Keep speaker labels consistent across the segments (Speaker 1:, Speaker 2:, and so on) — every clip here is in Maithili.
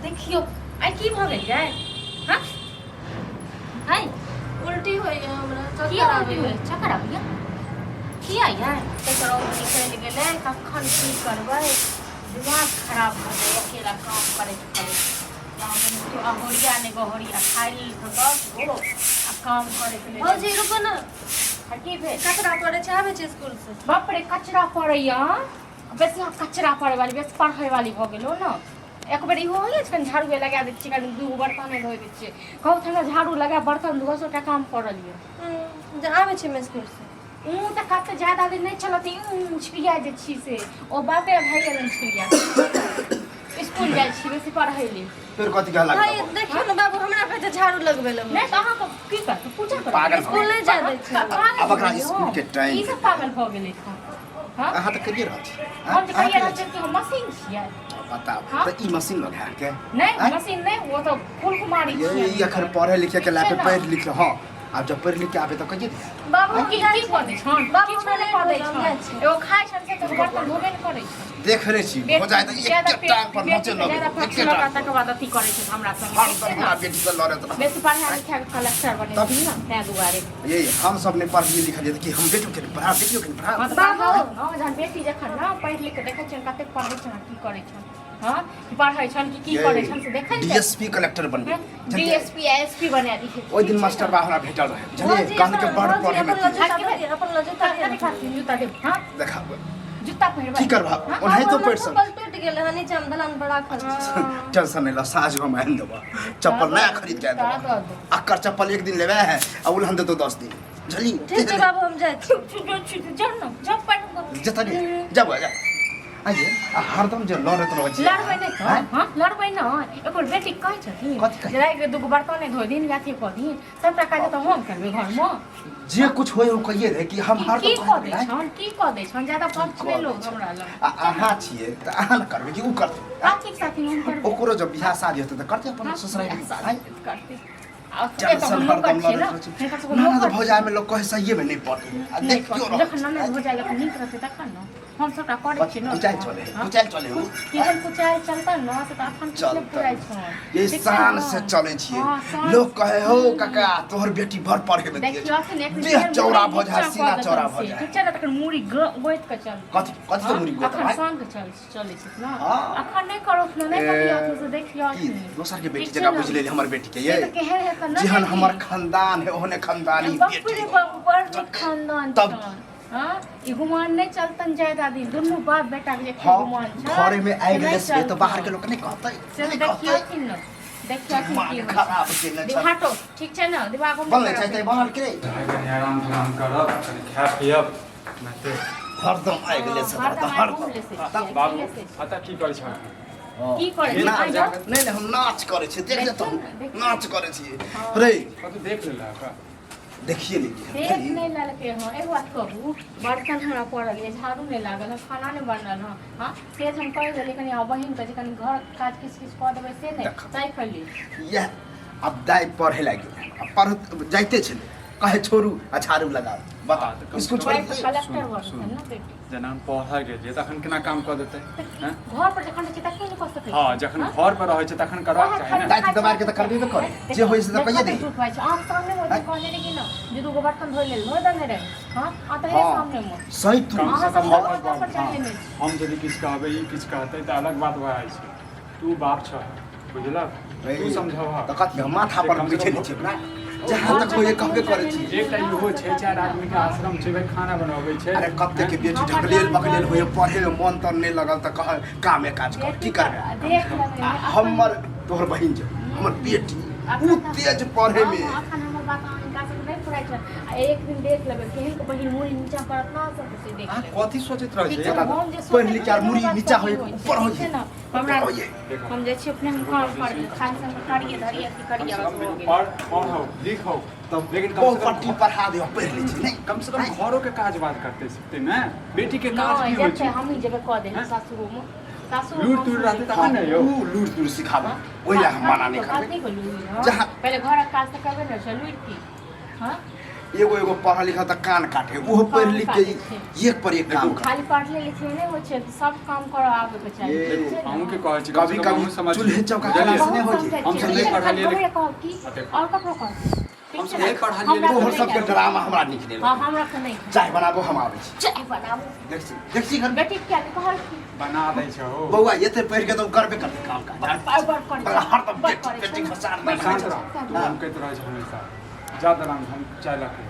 Speaker 1: देखियौ आइ की भऽ गेल जाय हँ आइ
Speaker 2: उल्टी होइए हमरा
Speaker 1: की
Speaker 2: चक्कर
Speaker 1: उल्टी
Speaker 2: आबैए
Speaker 1: होइए चक्कर आबैए किया यै तकर रौद निकलि गेलै कखन की करबै दिमाग खराब भऽ जाइए अकेला काम करैत करैत अहोरिया नहि बहोरिया खाइ लेल तऽ 10 गो आ काम करैके लेल
Speaker 2: भौजी रुको ने
Speaker 1: आ की भेल
Speaker 2: कचरा पड़ै छै आबै छै स्कूल से
Speaker 1: बाप रे कचरा पड़ैया बेसी अहाँ कचरा पड़ै वाली बेसी पढ़ै वाली भऽ गेलो ने एक बेर इहो होइए कनि झाड़ूए लगा दै छियै कनि दूगो बर्तने धोइ दै छियै कहू तऽ हमरा झाड़ू लगा बर्तन धो सबटा काम पड़ल यऽ
Speaker 2: जे आबै छै हम स्कूल से
Speaker 1: ऊँ तऽ कते ज्यादा दिन नहि चलत ऊँ छिड़िया जे छी से ओ बापे भाई गेलन छिड़िया स्कूल जाइ छी बेसी पढ़ै लेल
Speaker 3: फेर कथी कहला
Speaker 2: भाई देखियौ ने बाबू हमरा कहै छै झाड़ू लगबै लए
Speaker 1: नहि तऽ अहाँके की करतै पूजा करतै
Speaker 3: पागल
Speaker 2: स्कूल नहि जाय दै छै
Speaker 1: पागल
Speaker 3: आब एकरा
Speaker 1: भऽ गेलै
Speaker 3: स्कूल के
Speaker 1: हो।
Speaker 3: टाइम
Speaker 1: ई सब पागल भऽ गेलै हँ हँ
Speaker 3: अहाँ तऽ करिए रहल छी
Speaker 1: हम तऽ
Speaker 3: अहाँ
Speaker 1: कहिए रहल
Speaker 3: करिए
Speaker 1: छियै कि हम मशीन छियै
Speaker 3: बताउ
Speaker 1: हाँ?
Speaker 3: तऽ ई मशीन लग है के
Speaker 1: नहि
Speaker 3: आँय?
Speaker 1: मशीन नहि ओ तऽ फूल कुमारी
Speaker 3: ये
Speaker 1: छियै
Speaker 3: ई अखन पढ़े लिखे के लायक
Speaker 1: छै ने?
Speaker 3: पढ़ि लिख हँ आब जब पढ़ि लिख के आबे तऽ कहिए दिहे
Speaker 2: बाबू
Speaker 1: की की कऽ दै छन
Speaker 2: बाबू
Speaker 1: किछो नहि कऽ दै छन एगो खाइ छन से तऽ बर्तन धोबे नहि करै छन
Speaker 3: देख रहे छी हो जाए तऽ
Speaker 1: ज्यादा
Speaker 3: एक टाइम पर
Speaker 1: बेटी
Speaker 3: नचे
Speaker 1: के ज्यादा
Speaker 3: लगे
Speaker 1: पक्ष
Speaker 3: एक
Speaker 1: लऽ कऽ
Speaker 3: टाइम
Speaker 1: तकर बाद अथी करै छै हमरा संगे
Speaker 3: हम
Speaker 1: ठीक
Speaker 3: सब
Speaker 1: छै
Speaker 3: हमरा
Speaker 1: ने
Speaker 3: बेटी से लड़त रह
Speaker 1: बेसी पढ़ा लिखा कऽ कलेक्टर बनेथिन ने ताहि दुआरे
Speaker 3: ये हम सब नहीं पढ़लिए लिखलिए तऽ कि हम बेटो के पढ़ा बेटियो के पढ़ा
Speaker 1: हँ तऽ पढ़ाउ ने जहन बेटी जखन ने पढ़ि लिख कऽ देखै छियनि कतेक पढ़ै छनि की करै छनि हँ कि पढ़ै छनि कि की करै छनि से देखै छै
Speaker 3: डीएसपी कलेक्टर बन
Speaker 1: डीएसपी एसपी बना दी
Speaker 3: ओहि दिन मास्टर बा हमरा भेटल रहे बुझलिए कहल के बड़ पढ़े में
Speaker 2: अपन जूता दे अपन ल जूता दे
Speaker 1: कथी खातिर जूता देब हँ
Speaker 3: देखा
Speaker 1: जूता पहिरबै
Speaker 3: की करबा ओनाहितो पढ़ि सक
Speaker 2: चप्पल टूटि गेल हन नीचा मे दलान पर राखल छै
Speaker 3: टेंशन नहीं ला साँझ हम आनि देबऽ चप्पल नया खरीद के आनि देबऽ अक्कर चप्पल एक दिन लेबे है आ उलहन देतो 10 दिन बुझली
Speaker 2: ठीक छै बाबू हम जाइ छी
Speaker 1: जब न जब पढ़
Speaker 3: जतऽ नहीं जब जा आइए आ हरदम जे लड़ैत रहै छी
Speaker 1: लड़बै नहि तऽ
Speaker 3: आँय?
Speaker 1: हँ लड़बै नहि एकर बेटी कहै छथिन
Speaker 3: कथी कहै?
Speaker 1: जे राति के दूगो बर्तन नहि धोइ दिन अथी कऽ दिहिन सबटा काज तऽ हम करबै घरमे
Speaker 3: जे कुछ होय ओ कहिए दे कि हम
Speaker 1: की
Speaker 3: हरदम
Speaker 1: की कऽ दै
Speaker 3: कहैत रहै।
Speaker 1: छन की कऽ दै छन ज्यादा पक्ष नहि लोग हमरा लग
Speaker 3: आ अहाँ छियै तऽ अहाँ ने करबै कि ओ करतै
Speaker 1: कथी साथी हम करबै
Speaker 3: ओकरो जब बियाह शादी हेतै तऽ करतै अपन
Speaker 1: हाँ,
Speaker 3: ससुराल
Speaker 1: बियाह शादी
Speaker 3: आँय?
Speaker 1: करतै आ से तऽ
Speaker 3: टेंशन
Speaker 1: हम नौकर
Speaker 3: हरदम
Speaker 1: छियै
Speaker 3: लड़ैत
Speaker 1: ने
Speaker 3: रहै छै
Speaker 1: हिनकर सबके
Speaker 3: ना ना तऽ
Speaker 1: नौकर
Speaker 3: भौजाइमे लोक कहै सहिए मे नहि पड़ै आ
Speaker 1: नहि
Speaker 3: देखियो
Speaker 1: पड़ै।
Speaker 3: रहल
Speaker 1: जखन ननद भौजाइ जखन नीक रहतै तखन ने हम सबटा करै छियै ने
Speaker 3: कुचालि चले है
Speaker 1: हाँ?
Speaker 3: कुचालि चले हो
Speaker 1: केहन कुचालि चलतै ने से तऽ अखन किछु नहि
Speaker 3: चलतै।
Speaker 1: पुराइ छन
Speaker 3: ये
Speaker 1: ठीक छै
Speaker 3: शान
Speaker 1: ने?
Speaker 3: से चले छियै
Speaker 1: हाँ, शान
Speaker 3: लोग कहे हो काका तोहर बेटी बड़ पढ़े में तेज
Speaker 1: देखियौ अखन एक
Speaker 3: देह चौड़ा भऽ जाए सीना चौड़ा भऽ जाए
Speaker 1: ठीक छै ने तखन मूड़ी गोति कऽ चल
Speaker 3: कथी कथी तऽ मूड़ी गोत
Speaker 1: अखन
Speaker 3: भाई
Speaker 1: शान के चल चलै छै ने
Speaker 3: हाँ।
Speaker 1: अखन नहि करो ने नहि बतियाओ से देखियौ
Speaker 3: की
Speaker 1: अखन
Speaker 3: दोसर के बेटी
Speaker 1: ठीक छै
Speaker 3: जकाँ
Speaker 1: ने?
Speaker 3: बुझि लेली हमर बेटी के
Speaker 1: से
Speaker 3: ये
Speaker 1: तऽ केहन हेतै ने
Speaker 3: जेहन
Speaker 1: बेटी?
Speaker 3: हमर खानदान है ओहने खानदानी
Speaker 1: बाप
Speaker 3: बेटी
Speaker 1: रे बाप बड़ नीक खानदान
Speaker 3: तब
Speaker 1: छन हाँ ई गुमान नहि चलतन जायदा दिन दुनू बाप बेटा के जे
Speaker 3: हाँ
Speaker 1: गुमान छन
Speaker 3: घरे में आबि
Speaker 1: से नहि
Speaker 3: गेलै से तऽ बाहर के
Speaker 1: चलतन।
Speaker 3: लोक नहि कहतै
Speaker 1: से
Speaker 3: नहि
Speaker 1: देखियौ
Speaker 3: कहतै
Speaker 1: ने देखियौ की
Speaker 3: दिमाग
Speaker 1: होइ छै।
Speaker 3: खराब केने छल
Speaker 1: हटो ठीक छै ने दिमाग हम
Speaker 3: बनलै चाय ताय बनल के रे
Speaker 4: चाहे कनि आराम तराम करब कनि खायब पियब नहि तऽ
Speaker 3: हरदम आबि गेलै से
Speaker 1: हरदम
Speaker 3: हरदम
Speaker 1: आबि गेलै से।
Speaker 4: बाबू पता की करै छह
Speaker 1: की करै छी
Speaker 3: नाच
Speaker 1: आइ जाउ।
Speaker 3: नहि नहि हम नाच करै छी देख ले तो
Speaker 1: देखियौ ने,
Speaker 3: नाच करै छी रे
Speaker 4: कतौ देख लेलक
Speaker 3: देखिए लीजिए
Speaker 1: देख नहि लेलकै हँ एगो बात कहू बर्तन हमरा पड़ल यऽ झाड़ू नहि लागल हँ खाना नहि बनल हँ हँ से जे हम कहि देलियै कनि अहाँ बहिनके जे कनि घरके काज किछु किछु कऽ देबै से नहि
Speaker 3: देखऽ।
Speaker 1: ताहि खली
Speaker 3: इएह आब दाइ पढ़े लागि गेलै आब पढ़ जाइते छलै कहे छोड़ू आ झाड़ू लगाउ
Speaker 4: हाँ,
Speaker 3: बताउ
Speaker 4: तऽ कम से
Speaker 3: स्कूल
Speaker 4: कम-
Speaker 3: छोड़ि
Speaker 1: पढ़ि
Speaker 3: देतै?
Speaker 1: कलेक्टर
Speaker 4: सुनू,
Speaker 1: बनतै
Speaker 4: सुनू।
Speaker 1: ने बेटी
Speaker 4: जेना हम पढ़ऽ गेलियै तखन केना काम कऽ देतै हैं?
Speaker 1: घर पर जखन रहै छै तखन नहि कऽ सकै
Speaker 4: हँ जखन घर पर रहै छै तखन करबाक चाही ने
Speaker 3: दाइ दबार के तऽ करबे ने करे जे होइ से तऽ कहिए दे
Speaker 1: झूठ बाजै छै अहाँ सामने मे ओहि कहने रही ने जे दूगो बर्तन धोइ लेल धोइ देने रही हँ अहाँ तऽ
Speaker 3: हाँ।
Speaker 1: सामने मे
Speaker 3: सही तू
Speaker 4: कम से
Speaker 1: अहाँ
Speaker 4: कम
Speaker 1: सब
Speaker 4: हमर
Speaker 1: घर पर
Speaker 4: बाप-
Speaker 1: चढ़ेने
Speaker 4: हँ,
Speaker 1: छी।
Speaker 4: हम यदि किछु कहबै ई किछु कहतै तऽ अलग बात भए जाइ छै तू बाप छह बुझलक तू समझबह
Speaker 3: तऽ कथी हम माथा पर
Speaker 4: कम से
Speaker 3: बैठे
Speaker 4: कम
Speaker 3: नहि छी ओकरा जहाँ तक होइए कहबे करै छी
Speaker 4: एकटा इहो छै चारि आदमीके आश्रम छै भाई खाना बनबै छै
Speaker 3: अरे कते के बेटी ढकलेल बकलेल होइए पढ़े में मन तन नहि लगल तऽ कह कामे काज कर की करबै
Speaker 1: देख लेबै
Speaker 3: आ हमर तोहर बहिन जे हमर बेटी उ तेज पढ़े में
Speaker 1: अखन हमर बात अहाँ हिनका सबके नहि फुराइ छै आ एक दिन देख लेबै केहन के बहिन मुड़ी नीचा करत ना सब से देख
Speaker 4: अहाँ
Speaker 1: लेबै
Speaker 4: कथी सोचैत रहै
Speaker 1: ठीक
Speaker 4: छियै
Speaker 1: छै हम जे
Speaker 3: पढ़ि लिख के आर मुड़ी
Speaker 1: सोचै
Speaker 3: नीचा
Speaker 1: छियै,
Speaker 3: होइए,
Speaker 1: से
Speaker 3: ऊपर होइए।
Speaker 1: छै ने हमरा
Speaker 3: होइए।
Speaker 4: देखो।
Speaker 1: हम जाइ छी अपने हम काम करबै खान संग करिए धरिए अथी
Speaker 4: कम
Speaker 1: करिए
Speaker 4: से
Speaker 1: बस
Speaker 4: कम
Speaker 1: हो
Speaker 4: देखो,
Speaker 1: गेल
Speaker 4: पढ़ पढ़ो लिखो
Speaker 3: तब
Speaker 4: लेकिन कम
Speaker 3: बहु
Speaker 4: से कम
Speaker 3: पट्टी पढ़ा दियो पढ़ि लै छी नहि
Speaker 4: कम से कम घरो के काज बाज करते सिखते ने बेटी के काज
Speaker 1: नहि
Speaker 4: की होइ
Speaker 1: जेतै
Speaker 4: छै
Speaker 1: हमही जेबै कऽ देबै
Speaker 4: हैं?
Speaker 1: सासुरोमे सासुर
Speaker 4: लूरि तूरि रहतै तखन ने यौ
Speaker 3: उ लूरि तूरि सिखाबै ओहि लए हम मना नहि करबै
Speaker 1: करबै
Speaker 3: जहाँ-
Speaker 1: पहिले घरक काज तऽ करबै ने लूरि की हँ
Speaker 3: एगो एगो पढ़ल लिखल तऽ कान काटे ओहो पढ़ि लिख के
Speaker 1: कान काटै
Speaker 3: एक पर एक काम कर
Speaker 1: खाली पढ़ले लिखले नहि होइ छै सब काम करऽ आबे के चाही
Speaker 3: ये,
Speaker 1: ठीक छै ने?
Speaker 4: अहूँके कहै छी कम
Speaker 3: कभी
Speaker 4: से कम
Speaker 3: कभी
Speaker 4: अहूँ समझ
Speaker 3: चूल्हे चौका
Speaker 4: बुझलियै?
Speaker 3: क्लास नहि
Speaker 1: बहुत
Speaker 3: होइ छै
Speaker 1: समझै
Speaker 4: हम
Speaker 1: छियै।
Speaker 4: सब नहि
Speaker 1: खाली
Speaker 4: पढ़लियै
Speaker 1: हमरे कहब की
Speaker 4: आ देखो।
Speaker 1: आओर ककरो कहब ठीक
Speaker 4: हम
Speaker 1: छै
Speaker 4: सब
Speaker 1: ने?
Speaker 4: नहि पढ़लियै
Speaker 1: हमरा
Speaker 3: तोहर
Speaker 1: तऽ नहि
Speaker 3: सबके
Speaker 1: आबै।
Speaker 3: ड्रामा हमरा नीक नहि
Speaker 1: हाँ
Speaker 3: लगै
Speaker 1: हमरा तऽ नहि
Speaker 3: चाय बनाबो हम आबै छी
Speaker 1: चाय बनाबू
Speaker 3: देख छी देख छी घर
Speaker 1: बेटी क्या कहल की
Speaker 4: बना दै छै हो
Speaker 3: बौआ एते पढ़ि के तऽ ओ करबे करतै काम काज
Speaker 1: बड़ बड़ करै छै।
Speaker 3: हरदम
Speaker 1: बड़
Speaker 3: बेटी
Speaker 1: करै छै
Speaker 3: बेटी
Speaker 1: ने।
Speaker 3: खसार
Speaker 1: बड़
Speaker 3: नहि
Speaker 4: शांत
Speaker 1: करै
Speaker 4: रह
Speaker 1: छै।
Speaker 4: तू हम कहैत रहै छै हमेशा जा दलान हम चाय लऽ के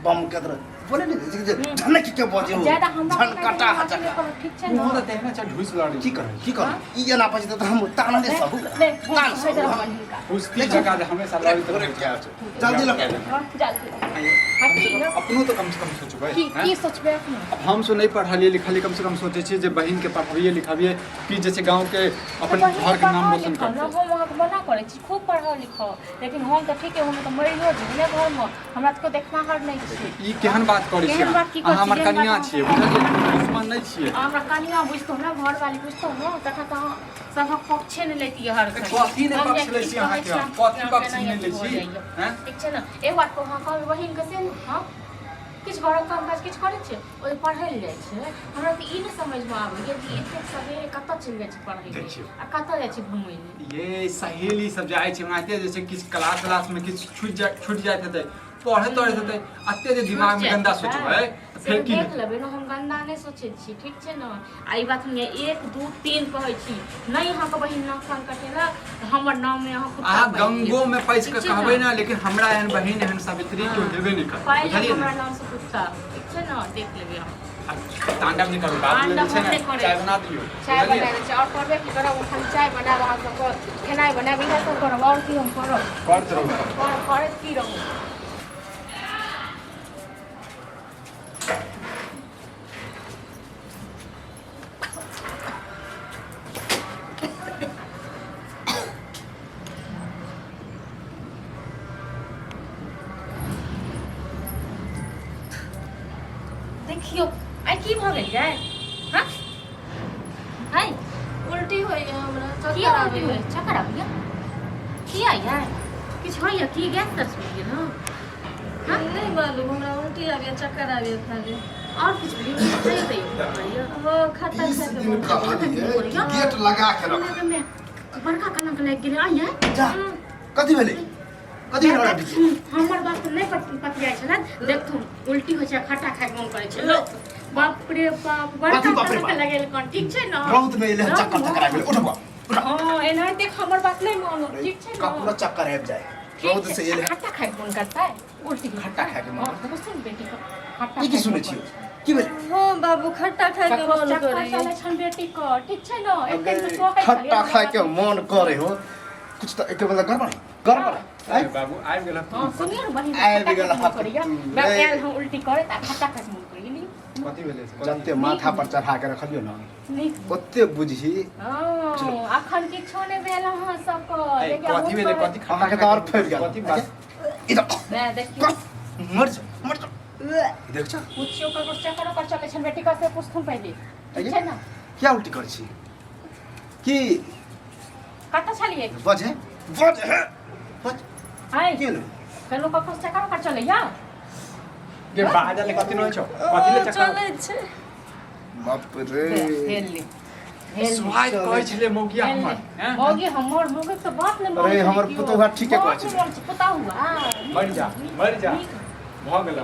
Speaker 3: बम के तरह बोले ने जे झनक के बजे हो
Speaker 1: ज्यादा हमरा
Speaker 3: झनकटा हचका
Speaker 1: करू ठीक छै ने
Speaker 4: ओहो तऽ तेहने छै ढुसि लड़ी
Speaker 3: की कर की कर ई एना पछिते तऽ हम तानले सहु
Speaker 1: ले,
Speaker 3: तान
Speaker 1: हो
Speaker 3: सहु
Speaker 1: जरा
Speaker 3: हम।
Speaker 1: बहिन का।
Speaker 4: कुश्ती जका जे हमेशा लड़ैत रहै छै
Speaker 3: जल्दी लग
Speaker 1: हाँ, जल्दी हटी ना।
Speaker 4: अपनो तऽ कम से कम सोचबै
Speaker 1: की
Speaker 4: हैं?
Speaker 1: की सोचबै अपने
Speaker 4: अब हम सो नहीं पढ़लिए लिखलिए कम से कम सोचे छियै जे बहिन के पढ़ाबिए लिखाबिए कि जे छै गाँव के अपन
Speaker 1: बहिन
Speaker 4: घर के नाम
Speaker 1: पढ़ाओ
Speaker 4: रोशन
Speaker 1: लिखाओ
Speaker 4: करतै
Speaker 1: ना, हम अहाँके मना करै छी खूब पढ़ाओ लिखाओ लेकिन हम तऽ ठीक है हम तऽ मरियो जेबै ने घरमे हमरा तऽ कोइ देखनाहर नहि छै
Speaker 4: ई केहन बात करै छियै
Speaker 1: केहन बात की करै
Speaker 4: अहाँ हमर
Speaker 1: छियै? केहन
Speaker 4: कनिया
Speaker 1: बात
Speaker 4: छियै बुझलियै दुश्मन नहि छियै
Speaker 1: आ हमरा कनिया बुझतौ ने घरवाली बुझतौ ने तखन तऽ अहाँ सभक पक्षे नहि लैतियै हर घड़ी।
Speaker 4: कथी नहि
Speaker 1: हम
Speaker 4: पक्ष
Speaker 1: जे
Speaker 4: लै
Speaker 1: किछु
Speaker 4: छी अहाँके
Speaker 1: कहै
Speaker 4: हम?
Speaker 1: छी,
Speaker 4: कथी
Speaker 1: अहाँके
Speaker 4: पक्ष
Speaker 1: नहि
Speaker 4: नहि लै
Speaker 1: अथी हो
Speaker 4: छी?
Speaker 1: जाइए।
Speaker 4: हैं?
Speaker 1: ठीक छै ने एक बात कहू अहाँ कहबै बहिनके से ने हँ किछु घरक काम काज किछु करै छै ओहि पढ़ै लए जाइ छै हमरा तऽ ई नहि समझमे आबैए जे एतेक सवेरे कतऽ चलि जाइ छै पढ़ै लए
Speaker 4: देखियौ।
Speaker 1: आ कतऽ जाइ छै घुमै लए
Speaker 4: ये सहेली सब जाइ छै ओनाहिते जे छै किछु क्लास उलासमे किछु छूटि जाइत हेतै पढ़ैत तढ़ैत हेतै एते जे दिमागमे
Speaker 1: छूटि
Speaker 4: गन्दा
Speaker 1: जाइत
Speaker 4: सोचबै
Speaker 1: हेतै।
Speaker 4: तऽ
Speaker 1: से
Speaker 4: फेर की
Speaker 1: देख लेबै ने हम गन्दा नहि सोचै छी ठीक छै ने आ ई बात हम 1 2 3 कहै छी नहि अहाँके बहिन नाक कान कटेलक तऽ हमर नाममे अहाँ कुत्ता
Speaker 4: अहाँ
Speaker 1: पालि लिअ।
Speaker 4: गंगोमे पैसि कऽ
Speaker 1: ठीक छै
Speaker 4: कहबै
Speaker 1: ने?
Speaker 4: ने लेकिन हमरा एहन बहिन एहन सावित्री केओ हेबे नहि करतै
Speaker 1: पालि लिअ
Speaker 4: बुझलियै
Speaker 1: हमरा
Speaker 4: ने
Speaker 1: नामसँ कुत्ता ठीक छै ने देख लेबै अहाँ
Speaker 4: आ तांडव नहि करू बाबू लए जे छै
Speaker 1: तांडव हम
Speaker 4: ने
Speaker 1: नहि करै
Speaker 4: चाय
Speaker 1: छी।
Speaker 4: बना दियौ
Speaker 1: चाय
Speaker 4: बुझलियै
Speaker 1: बना दै छी आओर करबै की करब खाली चाय बनायब अहाँ सबके खेनाइ बनायब इएह सब करब आओर की हम करब
Speaker 4: करैत रहू
Speaker 1: करैत की रहू देखियौ आइ की भऽ गेल यै हँ आइ
Speaker 2: उल्टी होइए हमरा
Speaker 1: की
Speaker 2: चक्कर
Speaker 1: उल्टी
Speaker 2: आबैए
Speaker 1: होइए चक्कर आबैए किया यै किछु होइए की गैस तैस भऽ गेल हँ हँ
Speaker 2: नहि मालूम हमरा उल्टी आबैए चक्कर आबैए खाली
Speaker 1: आओर किछु भेल खाइयो तैयो करैए
Speaker 2: हँ खट्टा
Speaker 3: 20
Speaker 2: खाके
Speaker 3: दिन
Speaker 2: मन
Speaker 3: कहलियै कि गेट लगा के रख
Speaker 1: बड़का कलंक लागि गेलै आइ यै
Speaker 3: जा कथी भेलै कथी भेलै हमरा बिचे
Speaker 1: हमर बात नहि पतियाइ छलै देखथुन उल्टी होइ छै खट्टा खाइके मन करै छै लोक बाप रे बाप बड़का
Speaker 3: कथी बाप रे
Speaker 1: कलंक
Speaker 3: बाप?
Speaker 1: लगेलकन ठीक छै ने
Speaker 3: रौद में एलै चक्कर चक्कर आबि गेलै उठ बा उठ
Speaker 1: हँ एनाहिते हमर बात नहि मानू ठीक छै ने
Speaker 3: ककरो चक्कर आबि जाए
Speaker 1: ठीक
Speaker 3: रौद
Speaker 1: छै।
Speaker 3: से एलै
Speaker 1: खट्टा खाइके मन करतै उल्टी
Speaker 3: खट्टा खाइके मन
Speaker 1: हँ, देखो सुन बेटी के खट्टा
Speaker 3: ई की
Speaker 1: खाइके
Speaker 3: सुनै
Speaker 1: मन
Speaker 3: छियै
Speaker 1: करै छै।
Speaker 3: की भेलै
Speaker 2: हँ बाबू खट्टा खाइके
Speaker 1: ककरो
Speaker 2: मन
Speaker 1: चक्कर
Speaker 2: करैए
Speaker 1: चलै छन बेटी के ठीक छै ने एते तऽ कहै
Speaker 3: खट्टा
Speaker 1: छलियै,
Speaker 3: खाइके मन करे हो कुछ तऽ एकर मतलब गड़बड़ है गड़बड़ है
Speaker 4: अरे बाबू आबि गेल
Speaker 1: हँ सुनियौ ने बहिन
Speaker 3: आबि
Speaker 1: खट्टा
Speaker 3: गेल
Speaker 1: खाइके मन
Speaker 3: हाथ
Speaker 1: करैया
Speaker 3: तू,
Speaker 1: बाप
Speaker 3: रे।
Speaker 1: आयल हम उल्टी करे तऽ खट्टा खाइके मन करैया नी
Speaker 4: कथी भेलै से?
Speaker 3: जते माथा पर चढ़ा के रखलियो ने
Speaker 1: नीक
Speaker 3: ओते बुझी
Speaker 1: हँ अखन किछो नहि भेल अहाँ सबके
Speaker 4: ए,
Speaker 1: देखियौ,
Speaker 4: कथी भेलै कथी खट्टा
Speaker 3: अहाँके तऽ आओर फैल गेल
Speaker 4: कथी बात
Speaker 3: इधर
Speaker 1: मैं देखियौ
Speaker 3: मर जा मर जा देख छ
Speaker 1: पूछियो ककरो चक्कर ओकर चलै छनि बेटी से पूछथुन पहिले ठीक छै ने
Speaker 3: क्या उल्टी करै छी की
Speaker 1: कतऽ छलियै
Speaker 3: बजे बजे बज
Speaker 1: आइ
Speaker 3: के लो
Speaker 1: कनो ककरो चक्कर ओकर चलैया
Speaker 4: गे बाजल कथी नहि छौ कथी ले चक्कर
Speaker 2: चलै छै
Speaker 3: बाप रे
Speaker 1: हेल ले हेल ले
Speaker 4: स्वाद कहै छलै मौगिया
Speaker 1: हेल ले।
Speaker 4: हमर हैं?
Speaker 1: मौगी हमर मौगी के बात नहि
Speaker 3: अरे, हमर पुतोहुआ ठीके कहै छै।
Speaker 1: पुतहुआ
Speaker 4: मरि जा मरि जा भऽ गेल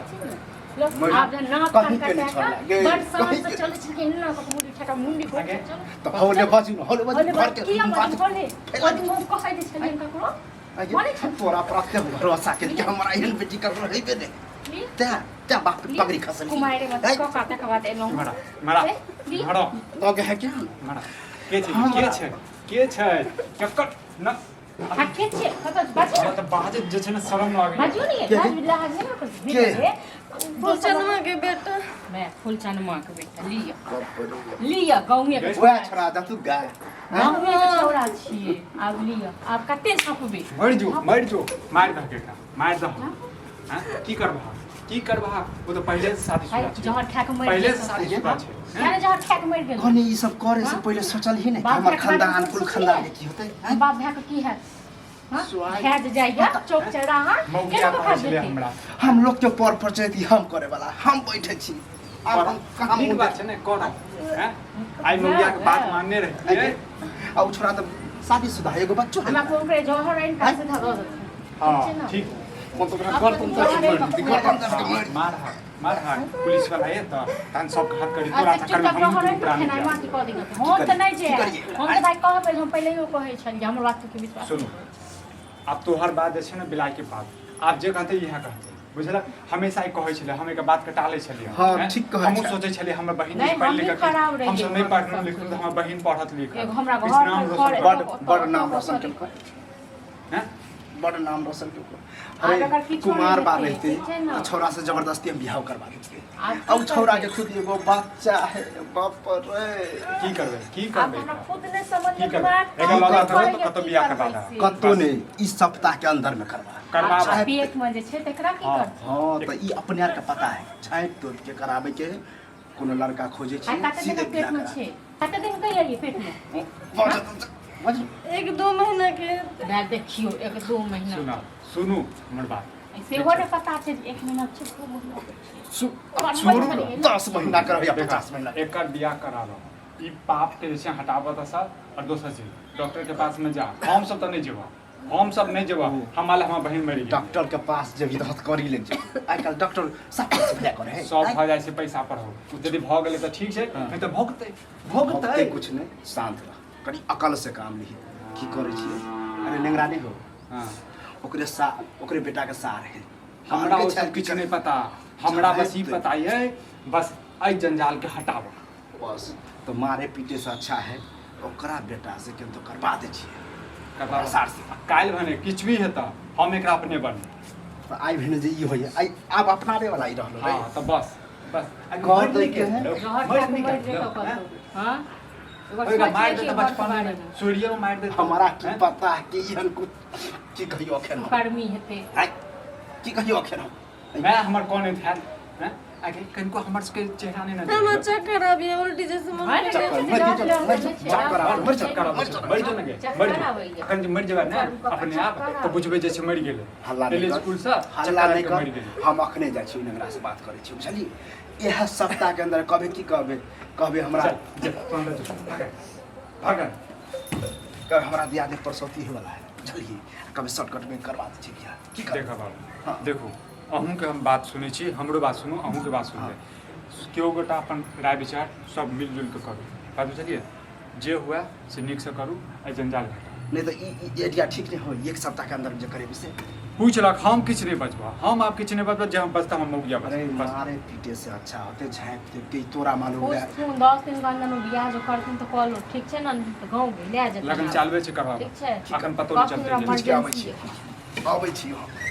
Speaker 3: मरि-
Speaker 1: आब जे नाक
Speaker 3: कहीं
Speaker 1: कान
Speaker 3: के नहि
Speaker 1: कटा
Speaker 3: छोड़ला। गे,
Speaker 1: बड़ साँझ
Speaker 3: कहीं
Speaker 1: से
Speaker 3: के-
Speaker 1: चलै छलखिन एना कऽ मुंडी ठेका मुंडी गोड़
Speaker 4: आगे।
Speaker 1: चल
Speaker 3: तऽ हौले बाजू ने हौले बाजू
Speaker 1: होले
Speaker 3: घर के
Speaker 1: किया
Speaker 3: बात
Speaker 1: होले ओहि दिन हम कहै दै छलियनि ककरो
Speaker 3: आगे,
Speaker 1: मानै छै
Speaker 3: तोरा पर एते भरोसा के कि हमरा एहन बेटी ककरो हेबे नहि
Speaker 1: ली,
Speaker 3: तैं तैं बाप के
Speaker 1: ली।
Speaker 3: पगड़ी खसल
Speaker 1: कुमारि मे
Speaker 3: है?
Speaker 1: कऽ कऽ तकर बाद एलहुँ
Speaker 4: मरा मरा
Speaker 1: ए, ली।
Speaker 4: मरा
Speaker 3: लगे है क्या
Speaker 4: मरा के छै के छै के छै केकर न
Speaker 1: आ के छियै कतऽ बाजू
Speaker 4: हमरा तऽ बाजैत जे छै ने शरम लागैया
Speaker 1: बाजू ने
Speaker 3: के?
Speaker 1: लाज लाज नहि ने
Speaker 3: के?
Speaker 1: के
Speaker 2: फूलचनमा के बेटा
Speaker 1: मैं फूलचनमा के बेटा लिअ लिअ गाँवे के
Speaker 3: वएह छोड़ा दे तू गाय
Speaker 1: गाँवे के छौड़ा छियै आब लिअ आब कते छपबै
Speaker 4: मरि जो मरि जो मारि दह के मारि दह हैं की करबह की करबह ओ तऽ पहिले से शादीशुदा छै
Speaker 1: जहर खा के मरि
Speaker 4: पहिले
Speaker 1: गेल
Speaker 4: से शादीशुदा छै
Speaker 1: किया जहर खा के मरि गेल
Speaker 3: कनी ई सब करे से पहिले सोचल ही नहीं
Speaker 1: बाप
Speaker 3: हमर
Speaker 1: भाई के बारे में
Speaker 3: खानदान कुल
Speaker 1: सोचलियै?
Speaker 3: खानदान के की होतै हैं?
Speaker 1: बाप भाई के की हैत हाँ?
Speaker 3: सुहाग-
Speaker 1: भए जे जाइया चौक चौराहा
Speaker 4: मौगिया
Speaker 1: केना
Speaker 4: कहै
Speaker 1: पकड़
Speaker 4: छलै
Speaker 1: देतै
Speaker 4: हमरा
Speaker 3: हम लोग के पर पर चैती हम करे वाला हम बैठे छी आब हम कहाँ
Speaker 4: नीक
Speaker 3: मुँह
Speaker 4: बात छै ने करब हैं आइ मौगिया के बात मानने रहियै
Speaker 3: आ उ छोरा तऽ शादीशुदा है, एगो बच्चो है
Speaker 1: हमरा फोन करे जौहर आइन का सीधा दऽ देतै
Speaker 4: हाँ ठीक
Speaker 3: कोन तो ओकरा गर्दन तक के मारि देतै, गर्दन तक के मारि
Speaker 4: मार हाथ मार हाथ पुलिस वाला ये तऽ तहन सबके हाथ करी तोरा
Speaker 1: अच्छा
Speaker 4: चक्कर में
Speaker 1: चुपचाप
Speaker 4: हम
Speaker 1: रहऽ
Speaker 4: दुनू प्राणी
Speaker 1: खेनाइ
Speaker 4: जायब।
Speaker 1: माटी कऽ दिहऽ हम तऽ नहि
Speaker 3: की करियै?
Speaker 1: जायब हम तऽ भाइ कहबै हम पहिलेयो कहै छलियै हमर बात के विश्वास
Speaker 4: सुनू आब तोहर बात जे छै ने बिलाइ के पात आब जे कहतै इएह कहतै बुझलक हमेशा ई कहै छलै हम एकर बात के टालै छलियै
Speaker 3: हँ,
Speaker 4: हैं?
Speaker 3: ठीक कहै
Speaker 4: हमहूँ
Speaker 3: छै।
Speaker 4: सोचै छलियै हमर बहिन
Speaker 1: नहि,
Speaker 4: जे पढ़ि
Speaker 1: हमही
Speaker 4: लिख
Speaker 1: खराब रहियै
Speaker 4: हमसब नहि
Speaker 1: घरमे
Speaker 4: पढ़लहुँ
Speaker 1: सब
Speaker 4: लिखलहुँ तऽ हमर बहिन पढ़त लिखत
Speaker 1: एगो हमरा
Speaker 4: किछु
Speaker 1: घर
Speaker 4: नाम
Speaker 1: पर
Speaker 4: रोशन
Speaker 1: घर-
Speaker 4: करत
Speaker 3: बड बड नाम रोशन केलकै
Speaker 4: हैं?
Speaker 3: बड नाम रोशन केलकै
Speaker 1: आब एकर
Speaker 3: अरे
Speaker 1: किछो
Speaker 3: कुमार
Speaker 1: नहि
Speaker 3: बार
Speaker 1: हेतै,
Speaker 3: रहते
Speaker 1: ठीक छै ने?
Speaker 3: तऽ छौड़ा से जबरदस्ती हम बियाह करवा देतियै
Speaker 1: आब
Speaker 3: आ उ
Speaker 1: की
Speaker 3: छौड़ा
Speaker 1: करबै?
Speaker 3: के खुद एगो बच्चा है बाप रे
Speaker 4: की करबै की
Speaker 1: आब
Speaker 4: करबै
Speaker 1: हमरा खुद नहि समझ
Speaker 4: की
Speaker 1: मे
Speaker 4: करबै?
Speaker 1: दिमाग
Speaker 4: एकर
Speaker 1: काम
Speaker 4: लगा
Speaker 1: नहि
Speaker 4: देबै तऽ
Speaker 1: करैए,
Speaker 4: कतौ
Speaker 1: की
Speaker 4: बियाह
Speaker 1: करबै
Speaker 4: करबा
Speaker 1: से?
Speaker 3: कतौ नहि ई सप्ताह के अंदर में करवा
Speaker 4: करबा
Speaker 1: आ पेट में जे छै तकरा की
Speaker 4: हाँ।
Speaker 1: करतै
Speaker 3: हाँ तऽ ई अपने आर के पता है झाँपि तोपि के कराबै के है कोनो लड़का खोजे
Speaker 1: आ
Speaker 3: छी
Speaker 1: कते
Speaker 3: सीधे
Speaker 1: दिन पेट
Speaker 3: बियाह
Speaker 1: में
Speaker 3: करा
Speaker 1: छै कते दिन कहिया ये पेट में
Speaker 3: बजत बजत
Speaker 2: एक दू महीना के
Speaker 1: भाय देखियो एक दू महीना
Speaker 4: सुना सुनू हमर बात
Speaker 1: सेहो नहि पता छै जे एक महीना छै दू महीना के छै
Speaker 3: छोड़ू ने, 10 महीना करब या 50 महीना
Speaker 4: एकर बियाह कराबऽ ई पाप के जे छै हटाबऽ तऽ सर और दोसर चीज डॉक्टर के पास में जा हम सब तऽ नहि जेबऽ हम सब नहि जेबऽ हमरा लए हमर बहिन मरि गेल
Speaker 3: डॉक्टर के पास जेबही तऽ हथकड़ी लग जेबही आइ काल्हि डॉक्टर सब कुछ भए करे है
Speaker 4: सब भऽ जाइ छै पैसा पर हो यदि भऽ गेलै तऽ ठीक छै नहि तऽ भोगतै
Speaker 3: भोगतै
Speaker 4: भोगतै
Speaker 3: कुछ नहि शांत रह कनि अकल से काम लिही की करै छियै अरे नेंगरा नहि हो
Speaker 4: हाँ
Speaker 3: ओकरे सा ओकरे बेटा के सार है
Speaker 4: हमरा ओ सब किछु नहि पता हमरा बस ई पता ये बस एहि जंजाल के हटाबऽ
Speaker 3: बस तो मारे पीटे से अच्छा है ओकरा बेटा से केन तो करवा दे छियै
Speaker 4: करबा
Speaker 3: सार से
Speaker 4: काल्हि भने किछु भी हेतऽ हम एकरा अपने बनबै
Speaker 3: तऽ आइ भेने जे ई होइए आइ आब अपनाबे वाला ई रहलो रे
Speaker 4: हाँ तऽ बस बस आ
Speaker 3: कर
Speaker 4: मरि
Speaker 3: दै
Speaker 4: नहि
Speaker 3: के है।
Speaker 4: गेल,
Speaker 1: जहर
Speaker 4: मरि
Speaker 1: खा के
Speaker 4: नहि
Speaker 1: मरि
Speaker 4: गेल,
Speaker 1: जेतौ
Speaker 4: हैं?
Speaker 1: कतौ हाँ एगो
Speaker 4: ओकरा
Speaker 1: सोच
Speaker 4: मारि
Speaker 1: लै
Speaker 4: देतै
Speaker 1: छियै
Speaker 4: बचपन
Speaker 1: घरके
Speaker 4: मे
Speaker 1: बारेमे।
Speaker 4: सूर्य मे मारि देतै
Speaker 3: हमारा की
Speaker 4: हैं?
Speaker 3: पता कि एहन कुछ की कहियो अखन हम
Speaker 1: गर्मी हेतै
Speaker 3: आइ की कहियो अखन हम
Speaker 4: मैं हमर कोन हैत हैं आगे कनिको हमर सबके चेहरा नहि ने
Speaker 2: हमरा
Speaker 4: देखबै।
Speaker 2: चक्कर आबैया उल्टी जैसे मन
Speaker 1: हाँ,
Speaker 3: चक्कर मरि जो मरि जो चक्कर आबै मरि जो
Speaker 4: चक्कर आबै छै, मरि जो ने गे, मरि जो। अखन जे मरि जेबै ने अपने आप तऽ बुझबै जे छै मरि गेलै
Speaker 3: हल्ला नहि
Speaker 4: एलै
Speaker 3: कर
Speaker 4: स्कूलसँ
Speaker 3: हल्ला
Speaker 4: चक्कर
Speaker 3: नहि
Speaker 4: आबि कऽ मरि
Speaker 3: कर
Speaker 4: गेलै
Speaker 3: हम अखने जाइ छी नेंगरा से बात करै छी बुझलियै इएह सप्ताह के अंदर कभी की कहबे कहबे हमरा
Speaker 4: चल जा तू अंदर जो भाग भाग
Speaker 3: कभी हमरा दियाद परसौती होय वाला है बुझलियै कभी शॉर्टकट में करवा दै छी बियाह की करबै
Speaker 4: देखऽ बाबू
Speaker 3: हाँ।
Speaker 4: देखू अहूँके हम बात सुनै छी हमरो बात सुनू अहूँके बात सुनबै केओ गोटा अपन राय विचार सब मिलजुल कऽ करू बात बुझलियै जे हुए से नीकसँ करू एहि जंजाल हटाउ
Speaker 3: नहि तऽ ई ई एरिया ठीक नहि होय एक सप्ताह के अंदर जे करेबै से
Speaker 4: पूछलक हम किछु नहि बजबऽ हम आब किछु नहि बजबऽ जे हम बजता हम मौगिया
Speaker 3: अरे
Speaker 4: बजबै बस
Speaker 3: मारे पीटे से अच्छा होते झाँपि देब के तोरा मालूम रहे
Speaker 1: पूछथुन 10 दिन के अंदर में बियाह जो करथुन तऽ कऽ लो ठीक छै ने तऽ गाँव लए जेतै
Speaker 4: लगन चालबे छै करबाबऽ
Speaker 1: ठीक छै
Speaker 4: अखन पतो नहि
Speaker 1: कहथुन
Speaker 4: चलतै
Speaker 1: हमरा
Speaker 3: ठीक छै, आबै
Speaker 1: इमरजेंसी
Speaker 3: छी आबै छी हम।